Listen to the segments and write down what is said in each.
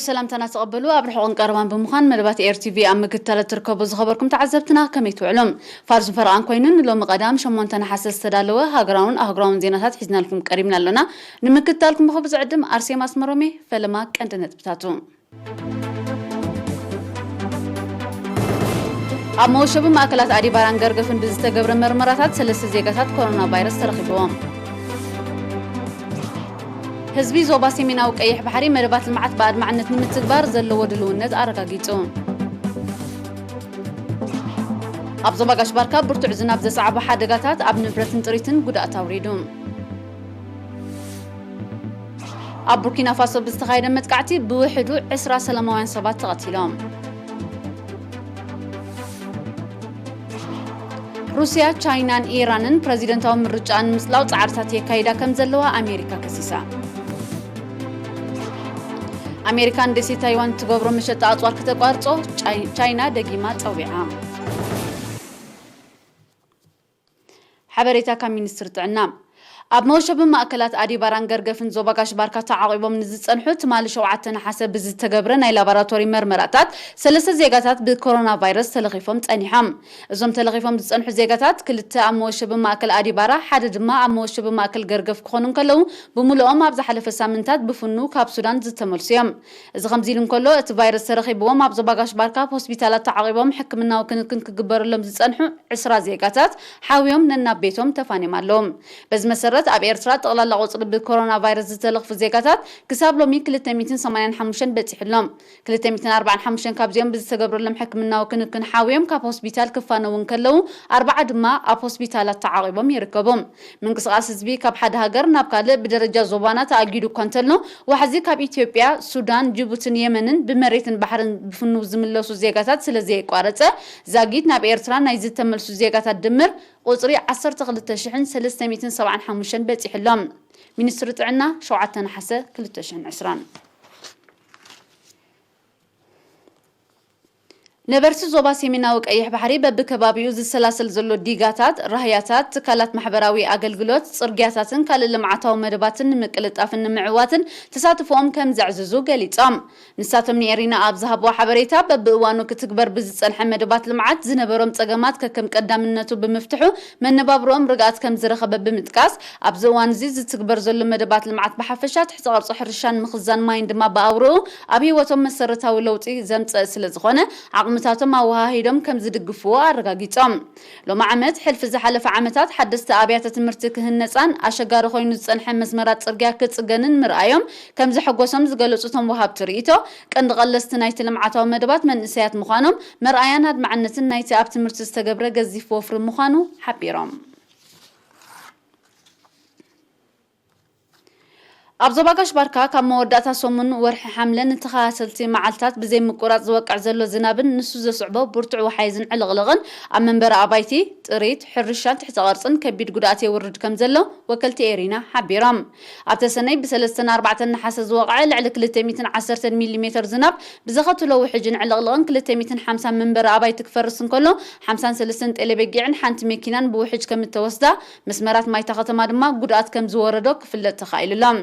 ሰላምታና ተቐበሉ። ኣብ ርሑቕን ቀረባን ብምዃን መደባት ኤር ቲ ቪ ኣብ ምክትታል እትርከቡ ዝኸበርኩም ተዓዘብትና ከመይ ትውዕሉ? ፋርዙን ፈረቓን ኮይኑ ንሎሚ ቀዳም ሸሞንተ ነሓሰ ዝተዳለወ ሃገራውን ኣህጉራውን ዜናታት ሒዝናልኩም ቀሪብና ኣለና። ንምክትታልኩም ብኽቡር ዝዕድም ኣርሴማ ኣስመሮሜ። ፈለማ ቀንዲ ነጥብታቱ። ኣብ መወሸቢ ማእከላት ኣዲባራን ገርገፍን ብዝተገብረ መርመራታት ሰለስተ ዜጋታት ኮሮና ቫይረስ ተረኺብዎም። ህዝቢ ዞባ ሰሜናዊ ቀይሕ ባሕሪ መደባት ልምዓት ብኣድማዕነት ንምትግባር ዘለዎ ድልውነት ኣረጋጊጹ። ኣብ ዞባ ጋሽ ባርካ ብርቱዕ ዝናብ ዘስዓቦ ሓደጋታት ኣብ ንብረትን ጥሪትን ጉድኣት ኣውሪዱ። ኣብ ቡርኪና ፋሶ ብዝተኻየደ መጥቃዕቲ ብውሕዱ ዕስራ ሰላማውያን ሰባት ተቐቲሎም። ሩስያ፣ ቻይናን ኢራንን ፕረዚደንታዊ ምርጫ ንምጽላው ጻዕርታት የካይዳ ከም ዘለዋ ኣሜሪካ ከሲሳ። ኣሜሪካ ንደሴት ታይዋን ትገብሮ መሸጣ ኣጽዋር ክተቋርጾ ቻይ-፣ ቻይና ደጊማ ጸዊዓ። ሓበሬታ ካብ ሚኒስትሪ ጥዕና። ኣብ መወሸቢ ማእከላት ኣዲባራን ገርገፍን ዞባ ጋሽ ባርካ ተዓቒቦም ንዝጸንሑ ትማሊ ሸውዓተ ነሓሰ ብዝተገብረ ናይ ላቦራቶሪ መርመራታት ሰለስተ ዜጋታት ብኮሮና ቫይረስ ተለኺፎም ጸኒሖም። እዞም ተለኺፎም ዝጸንሑ ዜጋታት ክልተ ኣብ መወሸቢ ማእከል ኣዲባራ፣ ሓደ ድማ ኣብ መወሸቢ ማእከል ገርገፍ ክኾኑ እንከለዉ፣ ብምሉኦም ኣብ ዝሓለፈ ሳምንታት ብፍኑ ካብ ሱዳን ዝተመልሱ እዮም። እዚ ከምዚ ኢሉ እንከሎ፣ እቲ ቫይረስ ተረኺብዎም ኣብ ዞባ ጋሽ ባርካ ኣብ ሆስፒታላት ተዓቒቦም ሕክምናዊ ክንክን ክግበረሎም ዝጸንሑ ዕስራ ዜጋታት ሓውዮም ነናብ ቤቶም ተፋንዮም ኣለዉ። በዚ መሰረት፣ ኣብ ኤርትራ ጠቕላላ ቁጽሪ ብኮሮና ቫይረስ ዝተለኽፉ ዜጋታት ክሳብ ሎሚ ክልተ ሚእትን ሰማንያን ሓሙሽተን በጺሑ ኣሎ። ክልተ ሚእትን ኣርባዓን ሓሙሽተን ካብዚኦም ብዝተገብረሎም ሕክምናዊ ክንክን ሓውዮም ካብ ሆስፒታል ክፋነዉ እንከለዉ፣ ኣርባዓ ድማ ኣብ ሆስፒታላት ተዓቒቦም ይርከቡ። ምንቅስቓስ ህዝቢ ካብ ሓደ ሃገር ናብ ካልእ ብደረጃ ዞባና ተኣጊዱ እኳ እንተሎ፣ ዋሕዚ ካብ ኢትዮጵያ፣ ሱዳን፣ ጅቡትን የመንን ብመሬትን ባሕርን ብፍኑው ዝምለሱ ዜጋታት ስለ ዘየቋረጸ፣ ዛጊት ናብ ኤርትራ ናይ ዝተመልሱ ዜጋታት ድምር ቁጽሪ ዓሰርተ ክልተ ሽሕን ሰለስተ ሚእትን ሰብዓን ሓሙሽተን በጺሑ ኣሎ። ሚኒስትሪ ጥዕና፣ ሸውዓተ ነሓሰ ክልተ ሽሕን ዕስራን። ነበርቲ ዞባ ሰሜናዊ ቀይሕ ባሕሪ በብከባቢኡ ዝሰላሰል ዘሎ ዲጋታት፣ ራህያታት፣ ትካላት ማሕበራዊ ኣገልግሎት፣ ጽርግያታትን ካልእ ልምዓታዊ መደባትን ንምቅልጣፍን ንምዕዋትን ተሳትፎኦም ከም ዘዕዝዙ ገሊጾም። ንሳቶም ንኤሪና ኣብ ዝሃብዎ ሓበሬታ፣ በብእዋኑ ክትግበር ብዝጸንሐ መደባት ልምዓት ዝነበሮም ጸገማት ከከም ቀዳምነቱ ብምፍትሑ መነባብሮኦም ርግኣት ከም ዝረኸበ ብምጥቃስ፣ ኣብዚ እዋን እዚ ዝትግበር ዘሎ መደባት ልምዓት ብሓፈሻ ትሕቲ ቅርጺ ሕርሻን ምኽዛን ማይን ድማ ብኣውርኡ ኣብ ህይወቶም መሰረታዊ ለውጢ ዘምጸእ ስለ ዝኾነ፣ ዓቕምታቶም ኣወሃሂዶም ከም ዝድግፍዎ ኣረጋጊጾም። ሎሚ ዓመት፣ ሕልፊ ዝሓለፈ ዓመታት ሓደስቲ ኣብያተ ትምህርቲ ክህነጻን ኣሸጋሪ ኮይኑ ዝጸንሐ መስመራት ጽርግያ ክጽገንን ምርኣዮም ከም ዘሐጎሶም ዝገለጹ እቶም ወሃብቲ ርእይቶ፣ ቀንዲ ቀለስቲ ናይቲ ልምዓታዊ መደባት መንእሰያት ምዃኖም መርኣያን ኣድማዕነትን ናይቲ ኣብ ትምህርቲ ዝተገብረ ገዚፍ ወፍሪ ምዃኑ ሓቢሮም። ኣብ ዞባ ጋሽ ባርካ ካብ መወዳእታ ሰሙን ወርሒ ሓምለ ንተኸታተልቲ መዓልታት ብዘይ ምቁራጽ ዝወቅዕ ዘሎ ዝናብን ንሱ ዘስዕቦ ብርቱዕ ወሓይዝን ዕልቕልቕን ኣብ መንበሪ ኣባይቲ፣ ጥሪት፣ ሕርሻን ትሕቲ ቅርጽን ከቢድ ጉድኣት የውርድ ከም ዘሎ ወከልቲ ኤሪና ሓቢሮም። ኣብ ተሰነይ ብሰለስተን ኣርባዕተን ነሓሰ ዝወቕዐ ልዕሊ ክልተ ሚእትን ዓሰርተን ሚሊ ሜተር ዝናብ ብዘኸትሎ ውሕጅን ዕልቕልቕን ክልተ ሚእትን ሓምሳን መንበሪ ኣባይቲ ክፈርስ እንከሎ፣ ሓምሳን ሰለስተን ጤለ በጊዕን ሓንቲ መኪናን ብውሕጅ ከም እተወስዳ፣ መስመራት ማይታ ከተማ ድማ ጉድኣት ከም ዝወረዶ ክፍለጥ ተኻኢሉ ኣሎ።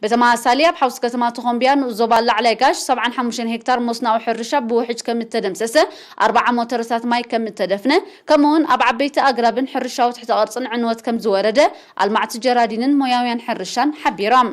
ብተመሳሳሊ፣ ኣብ ሓውሲ ከተማ ተኾምቢያ ንኡስ ዞባ ላዕላይ ጋሽ ሰብዓን ሓሙሽተን ሄክታር መስኖኣዊ ሕርሻ ብውሕጅ ከም እተደምሰሰ፣ ኣርባዓ ሞተርታት ማይ ከም እተደፍነ፣ ከምኡውን ኣብ ዓበይቲ ኣግራብን ሕርሻዊ ትሕተ ቅርጽን ዕንወት ከም ዝወረደ ኣልማዕቲ ጀራዲንን ሞያውያን ሕርሻን ሓቢሮም።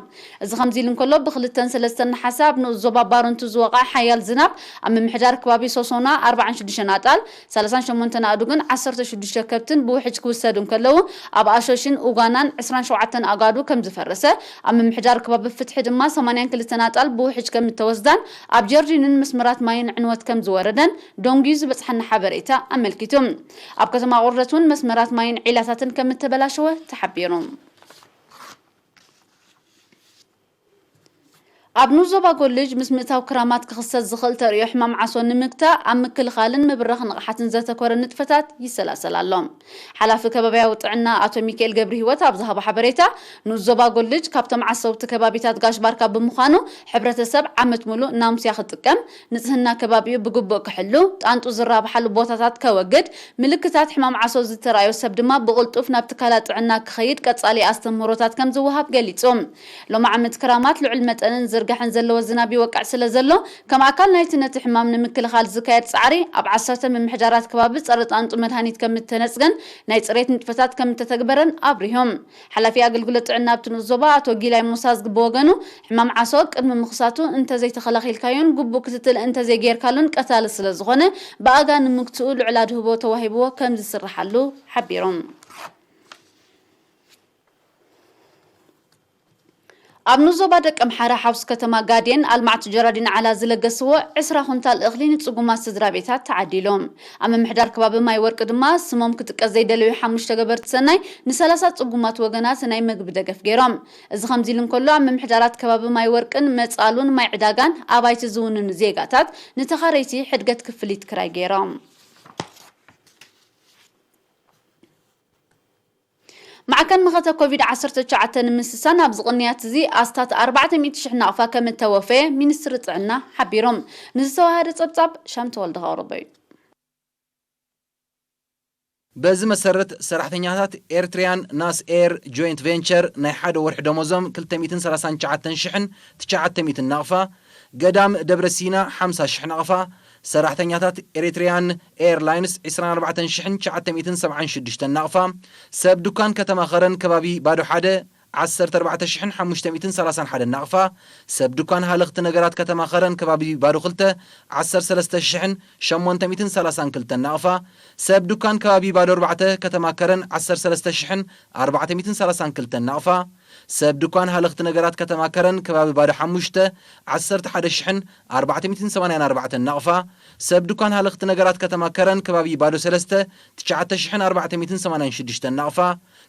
እዚ ከምዚ ኢሉ እንከሎ፣ ብክልተን ሰለስተን ነሓሰ ኣብ ንኡስ ዞባ ባረንቱ ዝወቕዐ ሓያል ዝናብ ኣብ ምምሕዳር ከባቢ ሶሶና ኣርባዓን ሽዱሽተን ኣጣል፣ ሰላሳን ሸሞንተን ኣእዱግን ዓሰርተ ሽዱሽተ ከብትን ብውሕጅ ክውሰዱ እንከለዉ፣ ኣብ ኣሾሽን ኡጋናን ዕስራን ሸውዓተን ኣጋዱ ከም ዝፈረሰ፣ ኣብ ምምሕዳር ከባቢ ፍትሒ ድማ ሰማንያን ክልተን ኣጣል ብውሕጅ ከም እተወስዳን ኣብ ጀርዲንን መስመራት ማይን ዕንወት ከም ዝወረደን ደንጉዩ ዝበጽሓና ሓበሬታ ኣመልኪቱ። ኣብ ከተማ ቁርደት እውን መስመራት ማይን ዒላታትን ከም እተበላሸወ ተሓቢሩ። ኣብ ንኡስ ዞባ ጎልጅ ምስ ምእታው ክራማት ክኽሰት ዝኽእል ተርእዮ ሕማም ዓሶ ንምግታእ ኣብ ምክልኻልን ምብራኽ ንቕሓትን ዘተኮረ ንጥፈታት ይሰላሰል ኣሎ። ሓላፊ ከባብያዊ ጥዕና ኣቶ ሚካኤል ገብረሂወት ኣብ ዝሃቦ ሓበሬታ፣ ንኡስ ዞባ ጎልጅ ካብቶም ዓሰውቲ ከባቢታት ጋሽ ባርካ ብምዃኑ፣ ሕብረተሰብ ዓመት ሙሉእ ናሙስያ ክጥቀም፣ ንጽህና ከባቢኡ ብግቡእ ክሕሉ፣ ጣንጡ ዝራብሓሉ ቦታታት ከወግድ፣ ምልክታት ሕማም ዓሶ ዝተራእዮ ሰብ ድማ ብቕልጡፍ ናብ ትካላት ጥዕና ክኸይድ ቀጻሊ ኣስተምህሮታት ከም ዝወሃብ ገሊጹ። ሎሚ ዓመት ክራማት ልዑል መጠንን ዝርጋ ደሓን ዘለዎ ዝናብ ይወቅዕ ስለ ዘሎ፣ ከም ኣካል ናይቲ ነቲ ሕማም ንምክልኻል ዝካየድ ጻዕሪ፣ ኣብ ዓሰርተ ምምሕዳራት ከባቢ ጸረ ጣንጡ መድሃኒት ከም እተነጽገን ናይ ጽሬት ንጥፈታት ከም እተተግበረን ኣብሪሆም። ሓላፊ ኣገልግሎት ጥዕና ኣብቲ ንኡስ ዞባ ኣቶ ጊላይ ሙሳዝ ብወገኑ፣ ሕማም ዓሶ ቅድሚ ምኽሳቱ እንተዘይተኸላኺልካዮን ግቡእ ክትትል እንተዘይጌርካሉን ቀታሊ ስለ ዝኾነ፣ ብኣጋ ንምግትኡ ልዑል ኣድህቦ ተዋሂብዎ ከም ዝስርሓሉ ሓቢሮም። ኣብ ንኡስ ዞባ ደቀምሓረ ሓውስ ከተማ ጋዴን ኣልማዕቲ ጀራዲን ዓላ ዝለገስዎ ዕስራ ኩንታል እኽሊ ንጽጉማት ስድራ ቤታት ተዓዲሎም። ኣብ ምምሕዳር ከባቢ ማይ ወርቂ ድማ ስሞም ክጥቀስ ዘይደለዩ ሓሙሽተ ገበርቲ ሰናይ ንሰላሳ ጽጉማት ወገናት ናይ ምግቢ ደገፍ ገይሮም። እዚ ከምዚ ኢሉ እንከሎ፣ ኣብ ምምሕዳራት ከባቢ ማይ ወርቅን መጻሉን ማይ ዕዳጋን ኣባይቲ ዝውንኑ ዜጋታት ንተኻረይቲ ሕድገት ክፍሊት ክራይ ገይሮም። ማዕከን መኸተ ኮቪድ ዓሰርተ ትሽዓተ ንምስሳን ኣብዚ ቅንያት እዚ ኣስታት ኣርባዕተ ሚእቲ ሽሕ ናቕፋ ከም እተወፈየ ሚኒስትሪ ጥዕና ሓቢሮም። ንዝተዋሃደ ጸብጻብ ሻም ተወልደ ከቕርቦ እዩ። በዚ መሰረት ሰራሕተኛታት ኤርትሪያን ናስ ኤር ጆይንት ቬንቸር ናይ ሓደ ወርሒ ደሞዞም ክልተ ሚእትን ሰላሳን ትሽዓተን ሽሕን ትሽዓተ ሚእትን ናቕፋ፣ ገዳም ደብረ ሲና ሓምሳ ሽሕ ናቕፋ፣ ሰራሕተኛታት ኤሪትሪያን ኤርላይንስ ዕስራን ኣርባዕተን ሽሕን ትሽዓተ ሚእትን ሰብዓን ሽዱሽተን ናቕፋ፣ ሰብ ዱካን ከተማ ኸረን ከባቢ ባዶ ሓደ ዓሰርተ ኣርባዕተ ሽሕን ሓሙሽተ ሚእትን ሰላሳን ሓደን ናቕፋ፣ ሰብ ዱካን ሃለኽቲ ነገራት ከተማ ኸረን ከባቢ ባዶ ክልተ ዓሰርተ ሰለስተ ሽሕን ሸሞንተ ሚእትን ሰላሳን ክልተን ናቕፋ፣ ሰብ ዱካን ከባቢ ባዶ ኣርባዕተ ከተማ ከረን ዓሰርተ ሰለስተ ሽሕን ኣርባዕተ ሚእትን ሰላሳን ክልተን ናቕፋ፣ ሰብ ዱካን ሃለኽቲ ነገራት ከተማ ከረን ከባቢ ባዶ ሓሙሽተ ዓሰርተ ሓደ ሽሕን ኣርባዕተ ሚእትን ሰማንያን ኣርባዕተን ናቕፋ፣ ሰብ ዱካን ሃለኽቲ ነገራት ከተማ ከረን ከባቢ ባዶ ሰለስተ ትሽዓተ ሽሕን ኣርባዕተ ሚእትን ሰማንያን ሽዱሽተን ናቕፋ፣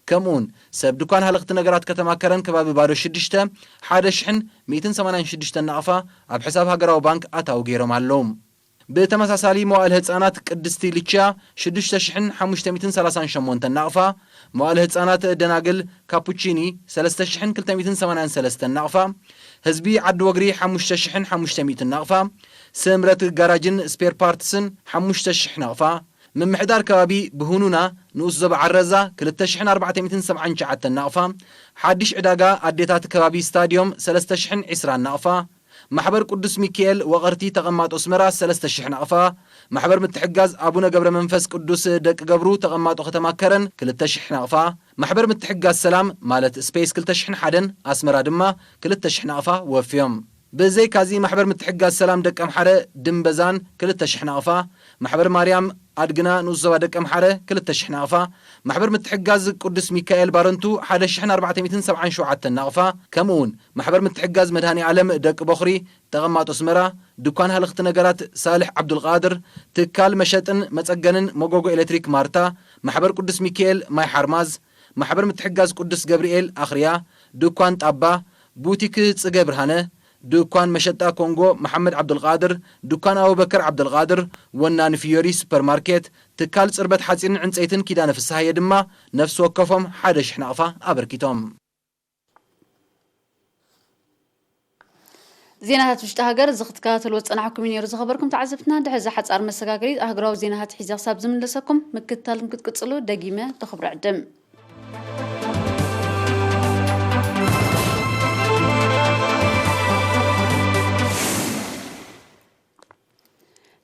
ከምኡውን ሰብ ዱካን ሃለኽቲ ነገራት ከተማ ከረን ከባቢ ባዶ ሽዱሽተ ሓደ ሽሕን ሚእትን ሰማንያን ሽዱሽተን ናቕፋ ኣብ ሕሳብ ሃገራዊ ባንክ ኣታዊ ገይሮም ኣለዉ። ብተመሳሳሊ መዋእል ህጻናት ቅድስቲ ልችያ ሽዱሽተ ሽሕን ሓሙሽተ ሚእትን ሰላሳን ሸሞንተን ናቕፋ፣ መዋእል ህጻናት ደናግል ካፑቺኒ ሰለስተ ሽሕን ክልተ ሚእትን ሰማንያን ሰለስተን ናቕፋ፣ ህዝቢ ዓዲ ወግሪ ሓሙሽተ ሽሕን ሓሙሽተ ሚእትን ናቕፋ፣ ስምረት ጋራጅን ስፔር ፓርትስን ሓሙሽተ ሽሕ ናቕፋ፣ ምምሕዳር ከባቢ ብሁኑና ንኡስ ዞባ ዓረዛ ክልተ ሽሕን ኣርባዕተ ሚእትን ሰብዓን ትሽዓተን ናቕፋ፣ ሓድሽ ዕዳጋ ኣዴታት ከባቢ ስታድዮም ሰለስተ ሽሕን ዕስራን ናቕፋ፣ ማሕበር ቅዱስ ሚካኤል ወቐርቲ ተቐማጦ ኣስመራ ሰለስተ ሽሕ ናቕፋ፣ ማሕበር ምትሕጋዝ ኣቡነ ገብረ መንፈስ ቅዱስ ደቂ ገብሩ ተቐማጦ ከተማ ከረን ክልተ ሽሕ ናቕፋ፣ ማሕበር ምትሕጋዝ ሰላም ማለት ስፔስ ክልተ ሽሕን ሓደን ኣስመራ ድማ ክልተ ሽሕ ናቕፋ ወፍዮም። ብዘይካዚ ማሕበር ምትሕጋዝ ሰላም ደቂ ኣምሓረ ድምበዛን ክልተ ሽሕ ናቕፋ፣ ማሕበር ማርያም ኣድግና ንኡስ ዞባ ደቂ ኣምሓረ ክልተ ሽሕ ናቕፋ፣ ማሕበር ምትሕጋዝ ቅዱስ ሚካኤል ባረንቱ ሓደ ሽሕን ኣርባዕተ ሚእትን ሰብዓን ሸውዓተን ናቕፋ፣ ከምኡ እውን ማሕበር ምትሕጋዝ መድሃኔ ዓለም ደቂ ቦኽሪ ተቐማጦ ኣስመራ፣ ድኳን ሃለኽቲ ነገራት ሳልሕ ዓብዱልቃድር፣ ትካል መሸጥን መጸገንን መጎጎ ኤሌክትሪክ ማርታ፣ ማሕበር ቅዱስ ሚካኤል ማይ ሓርማዝ፣ ማሕበር ምትሕጋዝ ቅዱስ ገብርኤል ኣኽርያ፣ ድኳን ጣባ፣ ቡቲክ ጽገ ብርሃነ፣ ድኳን መሸጣ ኮንጎ መሓመድ ዓብዱልቃድር፣ ድኳን ኣቡበከር ዓብዱልቃድር፣ ወናኒ ፍዮሪ ሱፐርማርኬት፣ ትካል ጽርበት ሓጺንን ዕንጸይትን ኪዳነ ፍስሃየ ድማ ነፍሲ ወከፎም ሓደ ሽሕ ናቕፋ ኣበርኪቶም። ዜናታት ውሽጢ ሃገር እዚ ክትከታተልዎ ዝጸናሕኩም እዩ ነይሩ ዝኸበርኩም ተዓዘብትና። ድሕሪ እዚ ሓጻር መሰጋገሪት ኣህጉራዊ ዜናታት ሒዘ ክሳብ ዝምለሰኩም ምክትታልኩም ክትቅጽሉ ደጊመ ብኽብሪ ዕድም።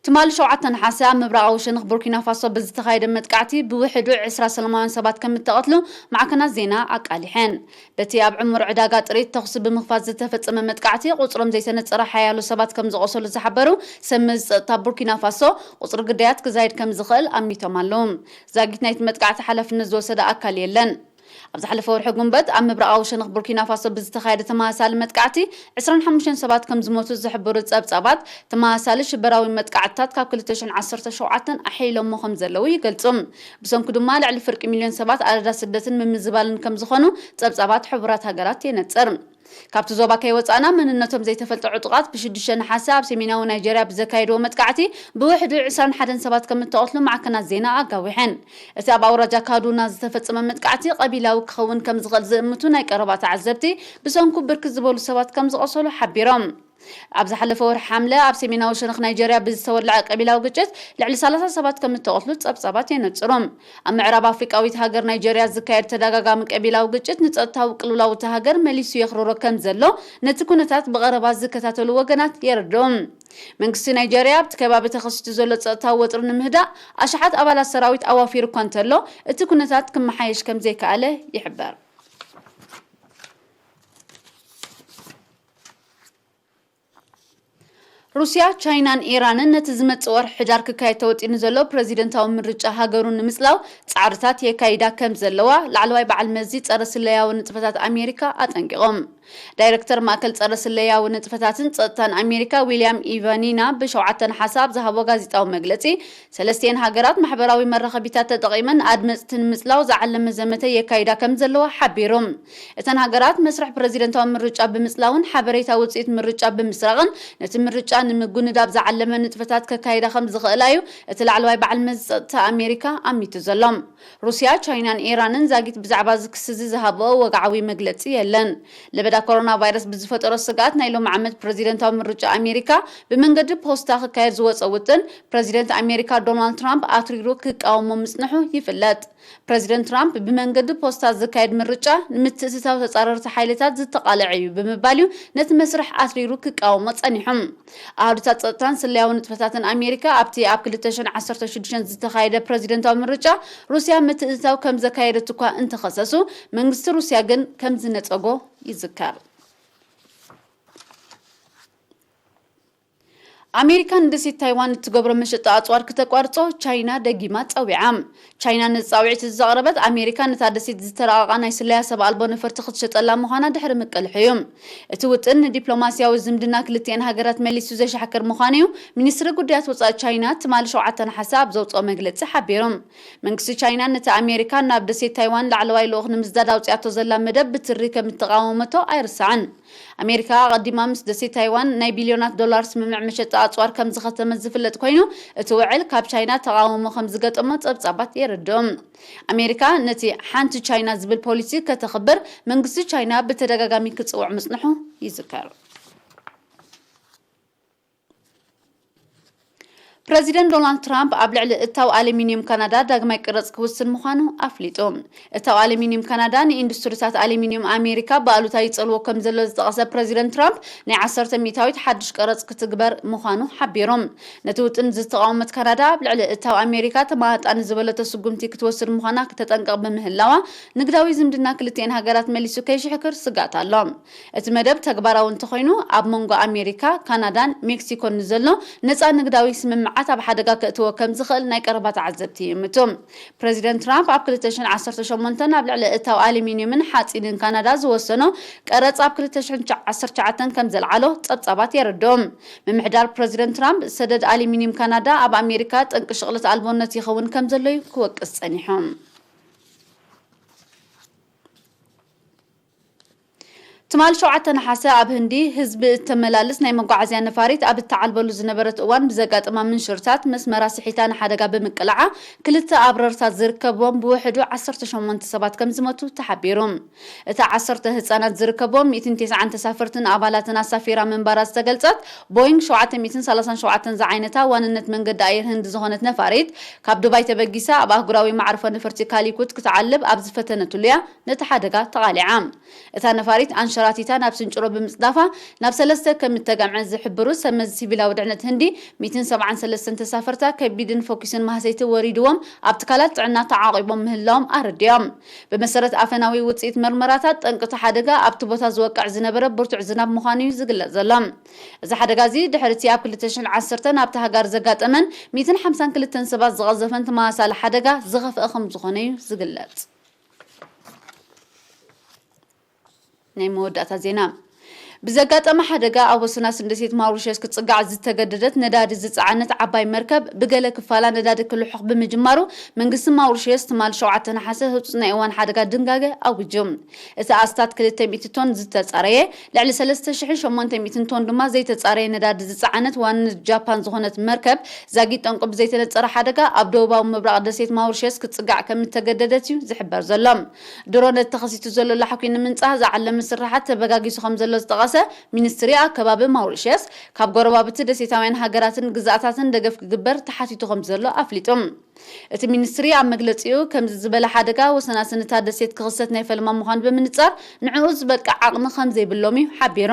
ትማሊ ሸውዓተ ነሓሰ ኣብ ምብራቓዊ ሸነኽ ቡርኪና ፋሶ ብዝተኻየደ መጥቃዕቲ ብውሕዱ ዕስራ ሰላማውያን ሰባት ከም እተቐትሉ ማዕከናት ዜና ኣቃሊሐን። በቲ ኣብ ዕሙር ዕዳጋ ጥሪት ተኹሲ ብምኽፋት ዝተፈጸመ መጥቃዕቲ ቁጽሮም ዘይተነጸረ ሓያሎ ሰባት ከም ዝቖሰሉ ዝሓበሩ ሰብ መዚ ጸጥታ ቡርኪና ፋሶ፣ ቁጽሪ ግዳያት ክዛይድ ከም ዝኽእል ኣሚቶም ኣለዉ። ዛጊት ናይቲ መጥቃዕቲ ሓላፍነት ዝወሰደ ኣካል የለን። ኣብ ዝሓለፈ ወርሒ ጉንበት ኣብ ምብራቓዊ ሸነኽ ቡርኪና ፋሶ ብዝተኻየደ ተመሳሳሊ መጥቃዕቲ ዕስራን ሓሙሽተን ሰባት ከም ዝሞቱ ዝሕብሩ ጸብጻባት፣ ተመሳሳሊ ሽበራዊ መጥቃዕትታት ካብ ክልተ ሽሕን ዓሰርተ ሸውዓተን ኣሕሊሎሞ ከም ዘለዉ ይገልጹ። ብሰንኩ ድማ ልዕሊ ፍርቂ ሚልዮን ሰባት ኣደዳ ስደትን ምምዝባልን ከም ዝኾኑ ጸብጻባት ሕቡራት ሃገራት የነጽር። ካብቲ ዞባ ከይወጻእና መንነቶም ዘይተፈልጠ ዕጡቓት ብሽዱሽተ ነሓሰ ኣብ ሰሜናዊ ናይጀርያ ብዘካየድዎ መጥቃዕቲ ብውሕዱ ዕስራን ሓደን ሰባት ከም እተቐትሉ ማዕከናት ዜና ኣጋዊሐን። እቲ ኣብ ኣውራጃ ካዱና ዝተፈጸመ መጥቃዕቲ ቀቢላዊ ክኸውን ከም ዝኽእል ዝእምቱ ናይ ቀረባ ተዓዘብቲ፣ ብሰንኩ ብርክት ዝበሉ ሰባት ከም ዝቖሰሉ ሓቢሮም። ኣብ ዝሓለፈ ወርሒ ሓምለ ኣብ ሰሜናዊ ሸነኽ ናይጀርያ ብዝተወልዐ ቀቢላዊ ግጭት ልዕሊ ሰላሳ ሰባት ከም እተቐትሉ ጸብጻባት የነጽሩ። ኣብ ምዕራብ ኣፍሪቃዊት ሃገር ናይጀርያ ዝካየድ ተደጋጋሚ ቀቢላዊ ግጭት ንጸጥታዊ ቅልውላው እታ ሃገር መሊሱ የኽርሮ ከም ዘሎ ነቲ ኩነታት ብቐረባ ዝከታተሉ ወገናት የረድኡ። መንግስቲ ናይጀርያ ኣብቲ ከባቢ ተኸሲቱ ዘሎ ጸጥታዊ ወጥሪ ንምህዳእ ኣሽሓት ኣባላት ሰራዊት ኣዋፊሩ እኳ እንተሎ፣ እቲ ኩነታት ክመሓየሽ ከም ዘይከኣለ ይሕበር። ሩስያ፣ ቻይናን ኢራንን ነቲ ዝመጽእ ወርሒ ሕዳር ክካየድ ተወጢኑ ዘሎ ፕረዚደንታዊ ምርጫ ሃገሩ ንምጽላው ጻዕርታት የካይዳ ከም ዘለዋ ላዕለዋይ በዓል መዚ ጸረ ስለያዊ ንጥፈታት ኣሜሪካ ኣጠንቂቖም። ዳይረክተር ማእከል ጸረ ስለያዊ ንጥፈታትን ጸጥታን ኣሜሪካ ዊልያም ኢቫኒና ብሸውዓተ ነሓሰ ኣብ ዝሃቦ ጋዜጣዊ መግለጺ፣ ሰለስቲኤን ሃገራት ማሕበራዊ መራኸቢታት ተጠቒመን ኣድመጽቲ ንምጽላው ዝዓለመ ዘመተ የካይዳ ከም ዘለዋ ሓቢሩ። እተን ሃገራት መስርሕ ፕረዚደንታዊ ምርጫ ብምጽላውን ሓበሬታ ውጽኢት ምርጫ ብምስራቕን ነቲ ምርጫ ንምጉንዳብ ዝዓለመ ንጥፈታት ከካይዳ ከም ዝኽእላ እዩ እቲ ላዕለዋይ በዓል መዚ ጸጥታ ኣሜሪካ ኣሚቱ ዘሎ። ሩስያ፣ ቻይናን ኢራንን ዛጊት ብዛዕባ እዚ ክሲ እዚ ዝሃብኦ ወግዓዊ መግለጺ የለን። ለበዳ ኮሮና ቫይረስ ብዝፈጠሮ ስግኣት ናይ ሎሚ ዓመት ፕረዚደንታዊ ምርጫ ኣሜሪካ ብመንገዲ ፖስታ ክካየድ ዝወጸ ውጥን ፕረዚደንት ኣሜሪካ ዶናልድ ትራምፕ ኣትሪሩ ክቃወሞ ምጽንሑ ይፍለጥ። ፕረዚደንት ትራምፕ ብመንገዲ ፖስታ ዝካየድ ምርጫ ንምትእትታው ተጻረርቲ ሓይልታት ዝተቓልዐ እዩ ብምባል እዩ ነቲ መስርሕ ኣትሪሩ ክቃወሞ ጸኒሑ። ኣሃዱታት ጸጥታን ስለያዊ ንጥፈታትን ኣሜሪካ ኣብቲ ኣብ ክልተ ሽሕን ዓሰርተ ሽዱሽተን ዝተኻየደ ፕረዚደንታዊ ምርጫ ሩስያ ምትእትታው ከም ዘካየደት እኳ እንተኸሰሱ፣ መንግስቲ ሩስያ ግን ከም ዝነጸጎ ይዝከር። ኣሜሪካ ንደሴት ታይዋን እትገብሮ መሸጣ ኣጽዋር ክተቋርጾ ቻይና ደጊማ ጸዊዓ። ቻይና ነዚ ጻውዒት እዚ ዘቕረበት ኣሜሪካ ነታ ደሴት ዝተራቐቓ ናይ ስለያ ሰብ ኣልቦ ነፈርቲ ክትሸጠላ ምዃና ድሕሪ ምቅልሑ እዩ። እቲ ውጥን ንዲፕሎማስያዊ ዝምድና ክልቲኤን ሃገራት መሊሱ ዘሻሕክር ምዃኑ እዩ ሚኒስትሪ ጉዳያት ወጻኢ ቻይና ትማሊ ሸውዓተ ነሓሰ ኣብ ዘውጽኦ መግለጺ ሓቢሩ። መንግስቲ ቻይና ነቲ ኣሜሪካ ናብ ደሴት ታይዋን ላዕለዋይ ልኡኽ ንምስዳድ ኣውጺኣቶ ዘላ መደብ ብትሪ ከም እተቓወመቶ ኣይርሳዕን። ኣሜሪካ ኣቐዲማ ምስ ደሴት ታይዋን ናይ ቢልዮናት ዶላር ስምምዕ መሸጣ ኣጽዋር ከም ዝኸተመት ዝፍለጥ ኮይኑ፣ እቲ ውዕል ካብ ቻይና ተቓውሞ ከም ዝገጠሞ ጸብጻባት የረድኡ። ኣሜሪካ ነቲ ሓንቲ ቻይና ዝብል ፖሊሲ ከተኽብር መንግስቲ ቻይና ብተደጋጋሚ ክጽውዕ ምጽንሑ ይዝከር። ፕረዚደንት ዶናልድ ትራምፕ ኣብ ልዕሊ እታው ኣሉሚንየም ካናዳ ዳግማይ ቅረጽ ክውስን ምዃኑ ኣፍሊጡ። እታው ኣሉሚንየም ካናዳ ንኢንዱስትሪታት ኣሉሚንየም ኣሜሪካ ብኣሉታ ይጸልዎ ከም ዘሎ ዝጠቐሰ ፕረዚደንት ትራምፕ፣ ናይ ዓሰርተ ሚእታዊት ሓድሽ ቀረጽ ክትግበር ምዃኑ ሓቢሩ። ነቲ ውጥን ዝተቓወመት ካናዳ፣ ኣብ ልዕሊ እታው ኣሜሪካ ተመጣጣኒ ዝበለቶ ስጉምቲ ክትወስድ ምዃና ክተጠንቅቕ ብምህላዋ፣ ንግዳዊ ዝምድና ክልቲኤን ሃገራት መሊሱ ከይሽሕክር ስግኣት ኣሎ። እቲ መደብ ተግባራዊ እንተኾይኑ፣ ኣብ መንጎ ኣሜሪካ፣ ካናዳን ሜክሲኮን ንዘሎ ነጻ ንግዳዊ ስምምዓት ኣብ ሓደጋ ከእትዎ ከም ዝኽእል ናይ ቀረባ ተዓዘብቲ ይእምቱ። ፕረዚደንት ትራምፕ ኣብ ክልተ ሽሕን ዓሰርተ ሸሞንተን ኣብ ልዕሊ እታው ኣሉሚንየምን ሓጺንን ካናዳ ዝወሰኖ ቀረጽ ኣብ ክልተ ሽሕን ዓሰርተ ትሽዓተን ከም ዘልዓሎ ጸብጻባት የረድኡ። ምምሕዳር ፕረዚደንት ትራምፕ፣ ሰደድ ኣሉሚንየም ካናዳ ኣብ ኣሜሪካ ጠንቂ ሽቕለት ኣልቦነት ይኸውን ከም ዘሎ እዩ ክወቅስ ጸኒሑ። ትማል ሸውዓተ ነሓሰ ኣብ ህንዲ ህዝቢ እተመላልስ ናይ መጓዓዝያ ነፋሪት ኣብ እተዓልበሉ ዝነበረት እዋን ብዘጋጠማ ምንሽርታት መስመራ ስሒታ ንሓደጋ ብምቅላዓ ክልተ ኣብረርታ ዝርከብዎም ብውሕዱ ዓሰርተ ሸሞንተ ሰባት ከም ዝሞቱ ተሓቢሩ። እታ ዓሰርተ ህጻናት ዝርከብዎም ሚእትን ተስዓን ተሳፈርትን ኣባላትን ኣሳፊራ ምንባራ ዝተገልጸት ቦይንግ ሸውዓተ ሚእትን ሰላሳን ሸውዓተን ዝዓይነታ ዋንነት መንገዲ ኣየር ህንዲ ዝኾነት ነፋሪት ካብ ዱባይ ተበጊሳ ኣብ ኣህጉራዊ መዕርፎ ነፈርቲ ካሊኩት ክትዓልብ ኣብ ዝፈተነትሉ እያ ነቲ ሓደጋ ተቓሊዓ። እታ ነፋሪት ኣንሸራቲታ ናብ ስንጭሮ ብምጽዳፋ ናብ ሰለስተ ከም እተገምዐ ዝሕብሩ ሰብመዚ ሲቪላዊ ድሕነት ህንዲ፣ ሚእትን ሰብዓን ሰለስተን ተሳፈርታ ከቢድን ፈኲስን ማህሰይቲ ወሪድዎም ኣብ ትካላት ጥዕና ተዓቒቦም ምህላዎም ኣረዲኦም። ብመሰረት ኣፈናዊ ውጽኢት መርመራታት፣ ጠንቂ እቲ ሓደጋ ኣብቲ ቦታ ዝወቅዕ ዝነበረ ብርቱዕ ዝናብ ምዃኑ እዩ ዝግለጽ ዘሎ። እዚ ሓደጋ እዚ ድሕሪ እቲ ኣብ ክልተ ሽሕን ዓሰርተን ኣብታ ሃገር ዘጋጠመን ሚእትን ሓምሳን ክልተን ሰባት ዝቐዘፈን ተመሳሳሊ ሓደጋ ዝኸፍአ ከም ዝኾነ እዩ ዝግለጽ። ናይ መወዳእታ ዜና። ብዘጋጠመ ሓደጋ ኣብ ወሰን ኣስንደሴት ማውሪሸስ ክትጽጋዕ ዝተገደደት ነዳዲ ዝጸዓነት ዓባይ መርከብ ብገለ ክፋላ ነዳዲ ክልሑኽ ብምጅማሩ መንግስቲ ማውሪሸስ ትማል ሸውዓተ ነሓሰ ህጹጽ ናይ እዋን ሓደጋ ድንጋገ ኣዊጁ። እቲ ኣስታት ክልተ ሚእቲ ቶን ዝተጻረየ፣ ልዕሊ ሰለስተ ሽሕን ሸሞንተ ሚእትን ቶን ድማ ዘይተጻረየ ነዳዲ ዝጸዓነት ዋንነት ጃፓን ዝኾነት መርከብ ዛጊት ጠንቁ ብዘይተነጸረ ሓደጋ ኣብ ደቡባዊ ምብራቕ ደሴት ማውሪሸስ ክትጽጋዕ ከም እተገደደት እዩ ዝሕበር ዘሎ። ድሮ ነቲ ተኸሲቱ ዘሎ ላሕኲ ንምንጻህ ዝዓለመ ስርሓት ተበጋጊሱ ከም ዘሎ ዝጠቐሰ ሚኒስትሪ ኣከባቢ ማውሪሽየስ ካብ ጎረባብቲ ደሴታውያን ሃገራትን ግዝኣታትን ደገፍ ክግበር ተሓቲቱ ከም ዘሎ ኣፍሊጡ። እቲ ሚኒስትሪ ኣብ መግለጺኡ፣ ከምዚ ዝበለ ሓደጋ ወሰናስን እታ ደሴት ክኽሰት ናይ ፈለማ ምዃኑ ብምንጻር፣ ንዕኡ ዝበቅዕ ዓቕሚ ከም ዘይብሎም እዩ ሓቢሩ።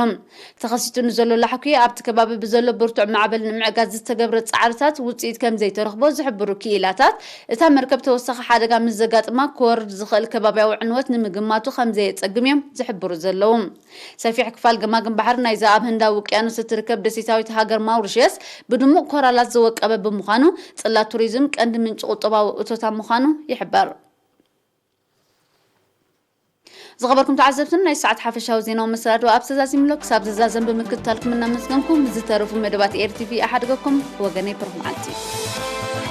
ተኸሲቱ ንዘሎ ላሕኲ ኣብቲ ከባቢ ብዘሎ ብርቱዕ ማዕበል ንምዕጋት ዝተገብረ ጻዕርታት ውጽኢት ከም ዘይተረኽቦ ዝሕብሩ ክኢላታት፣ እታ መርከብ ተወሳኺ ሓደጋ ምስ ዘጋጥማ ክወርድ ዝኽእል ከባብያዊ ዕንወት ንምግማቱ ከም ዘየጸግም እዮም ዝሕብሩ ዘለዉ። ሰፊሕ ክፋል ገማግም ባሕሪ ናይዛ ኣብ ህንዳዊ ውቅያኖስ እትርከብ ደሴታዊት ሃገር ማውሪሽየስ ብድሙቕ ኮራላት ዝወቀበ ብምዃኑ፣ ጽላት ቱሪዝም ቀንዲ ምንጪ ቁጠባዊ እቶታ ምዃኑ ይሕበር። ዝኸበርኩም ተዓዘብትን፣ ናይ ሰዓት ሓፈሻዊ ዜናዊ መሰናድኦ ኣብ ተዛዚምሎ። ክሳብ ዝዛዘም ብምክትታልኩም እናመስገንኩም፣ ዝተረፉ መደባት ኤር ቲ ቪ ኣሓድገኩም። ብወገነይ ብሩኽ መዓልቲ።